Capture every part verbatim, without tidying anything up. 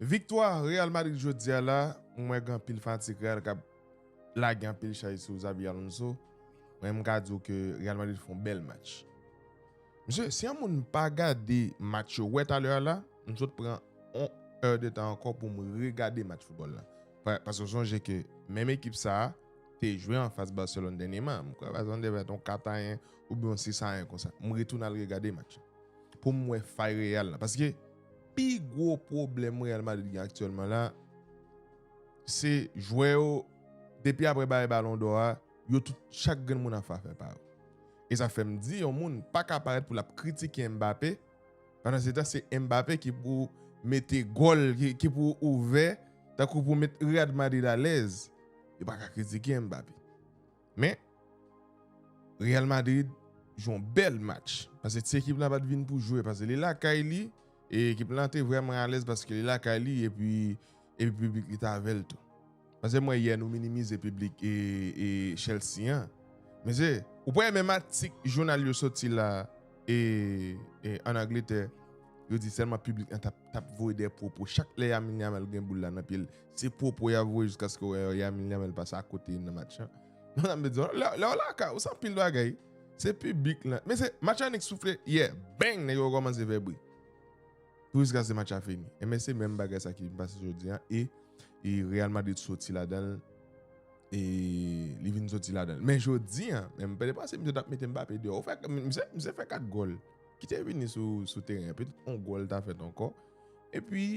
Viktwa Real Madrid jodi a la, mwen gen anpil fanatik Real k ap lage anpil chay sou Xabi Alonso. Mwen, m ka di w ke Real Madrid fè yon bèl match. Mesye, si yon moun pa gade match yo wè talè a la, m sot pran yon è de tan ankò pou m regade match foutbòl la. Pa- Paske w sonje ke menm ekip sa a te jwe anfas Barcelone dènyèman. M kwè Barcelone te fè yon kat a yen oubyen yon sis a yen konsa. M retounen al regade match la pou m wè fay Real la. Paske pi gwo pwoblèm Real Madrid gen aktyèlman la, se jwè yo, depi apre bagay Ballon d'Or a, yo tout, chak grenn moun ap fè afè pa yo. E sa fè m di, yon moun pa ka parèt pou l ap kritike Mbappé, pandan se tan se Mbappé ki pou mete gòl, ki, ki pou ouvè, tankou pou met Real Madrid alèz. Yo pa ka kritike Mbappé. Men, Real Madrid jwe yon bèl match. Paske ti ekip la pa t vin pou jwe. Paske li lakay li, e ekip la te vrèman alèz paske li lakay li, epi, epi piblik li t avè l tou. Paske mwen yè nou minimize piblik e, e Chelsea an. Men se, ou pa wè menm atik jounal yo soti la, e, e ann Angletè, yo di sèlman piblik lan t ap, t ap voye de pwopo. Chak lè Lamine Yamal gen boul la nan pye l, se pwopo y ap voye jiskaske w wè Lamine Yamal pase akote nan match lan. Non, sa m vle di, lè, lè w lakay ou, se anpil bagay. Se piblik lan. Men se match la nèk soufle, yè, bang, nèg yo kòmanse fè bri. Pou jiskaske match la fini. Enben, se menm bagay sa ki vin pase jodi a. E, e Real Madrid soti ladan l. E li vin soti ladan l. Men jodi a, men m te panse misye t ap mete Mbappé deyò. Ou fè, misye, misye fè kat gòl. Ki te vini sou, sou teren an. Petèt yon gòl ta fèt ankò. Epi,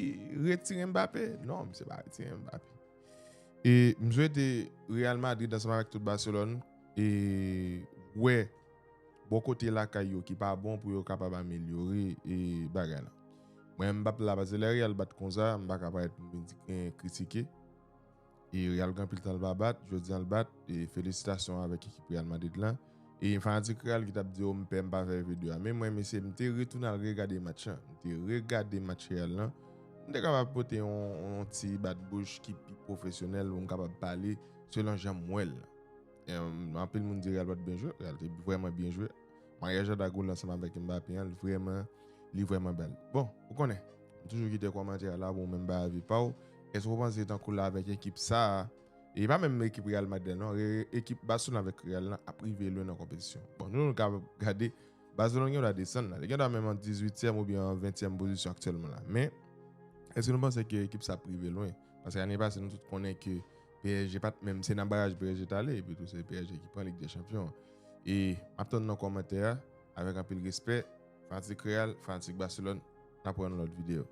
retire Mbappé. Non, misye pa retire Mbappé. E m swete Real Madrid ansanm avèk tout Barcelone e wè bò kote lakay yo ki pa bon pou yo kapab amelyore e bagay la. Mwen, m p ap la, paske lè Real bat konsa, m pa ka parèt pou m vin di, eh, kritike. E Real gen anpil tan l pa bat, jodi a l bat, e felisitasyon avèk ekip Real Madrid lan. E fanatik Real ki t ap di, "Oh, m pè m pa fè videyo a." Men mwen, mesye, m te retounen al regade match lan. M te regade match Real lan. M te kapab pote yon, yon ti bat bouch ki pi pwofesyonèl pou m kapab pale selon jan m wè l. Em, anpil moun di Real pa t byen jwe. Real te vrèman byen jwe. Maryaj Arda Güler ansanm avèk Mbappé an, li vrèman, li vrèman bèl. Bon, ou konnen, m toujou kite kòmantè a la pou w menm bay avi pa w. Èske w panse tankou la avèk ekip sa a, e pa menm ekip Real Madrid non, re- ekip Barcelone avèk Real lan ap rive lwen nan konpetisyon? Bon, nou, nou ka gade, Barcelone gen dwa desann la. Li gen dwa menm an dizuityèm oubyen an ventyèm pozisyon aktyèlman la. Men, èske nou panse ke ekip sa ap rive lwen? Paske ane pase, nou tout konnen ke P S G pa t menm, se nan baraj P S G t ale, epi tou se P S G ki pran Lig dè Chanpyon an. E m ap tann nan kòmantè a, avèk anpil respè, fanatik Real, fanatik Barcelone, n ap wè nan lòt videyo.